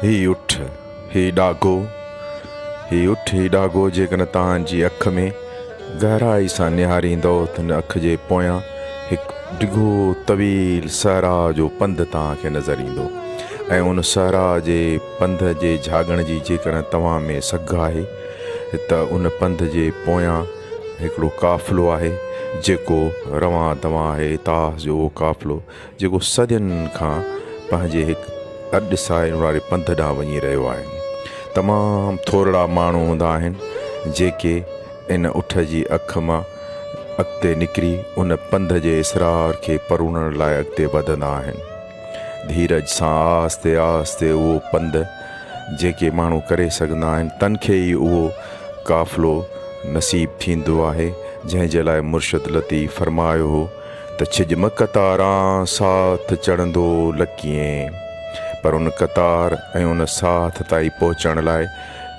هي اٺ، هي ڏاگهو، هي اٺ، هي ڏاگهو جيڪڏهن توهان جي اک ۾ گهرائي سان نهاريندؤ ته ان اک جي پويان هڪ ڊگهو طويل صحرا جو پنڌ توهان کي نظر ايندو ۽ ان صحرا جي پنڌ جي جهاڳڻ جي جيڪڏهن توهان ۾ سگهه آهي ته ان پنڌ جي پويان هڪڙو قافلو آهي جيڪو روان دوان آهي اتهاس جو اهو قافلو جيڪو صدين کان پنهنجي هڪ اڏ سائن واري پنڌ ڏانهن وڃي رهيو آهي. تمام ٿورڙا ماڻهو هوندا آهن، جيڪي ان اٺ جي اک مان اڳتي نڪري ان پنڌ جي اسرار کي پروڙڻ لاء اڳتي وڌندا آهن. ڌيرج سان آهستي آهستي اهو پنڌ جيڪي ماڻهو ڪري سگهندا آهن، تن کي ئي اهو قافلو نصيب ٿيندو آهي، جنهن جي لاء مرشد لطيف فرمايو هو ته ڇڄ م قطاران ساٿ چڙهندو لڪين. پر ان قطار ۽ ان ساٿ تائين پهچڻ لاء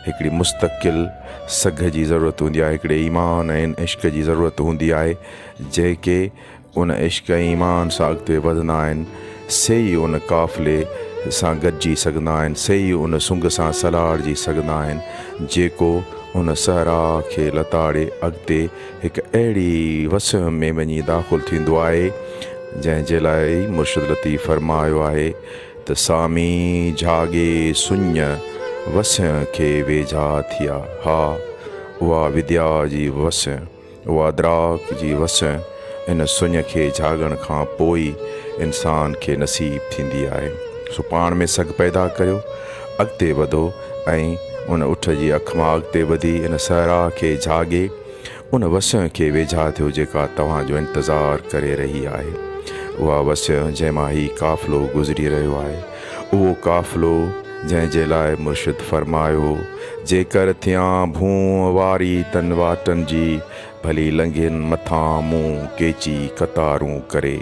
هڪڙي مستقل سگهه جي ضرورت هوندي آهي، هڪڙي ايمان ۽ عشق جي ضرورت هوندي آهي، جيڪي ان عشق ۽ ايمان سان اڳتي وڌندا آهن، سي ئي ان قافلي سان گڏجي سگهندا آهن، سي ئي ان سنگ سان سلهاڙجي سگهندا آهن، جيڪو ان صحرا کي لتاڙي اڳتي هڪ اهڙي وسع ۾ وڃي داخل ٿيندو آهي، جنهن جي لاء ئي مرشد لطيف فرمايو آهي ته سامي جهاڳي سڃ وسع کي ويجها ٿيا. ها، اها وديا جي وسع، اها ادراڪ جي وسع ان سڃ کي جهاڳڻ کان پوء ئي انسان کي نصيب ٿيندي آهي. سو پاڻ ۾ سگهه پيدا ڪريو، اڳتي وڌو ۽ ان اٺ جي اک مان اڳتي وڌي ان صحرا کي جهاڳي ان وسيع کي ويجها ٿيو جيڪا توهان جو انتظار ڪري رهي آهي. اها وسيع جنهن مان هي قافلو گذري رهيو آهي. اهو قافلو جنهن جي لاء مرشد فرمايو هو، جيڪر ٿيان ڀونء واري تن واٽن جي، ڀلي لنگهين مٿان مون ڪيچي قطارون ڪري.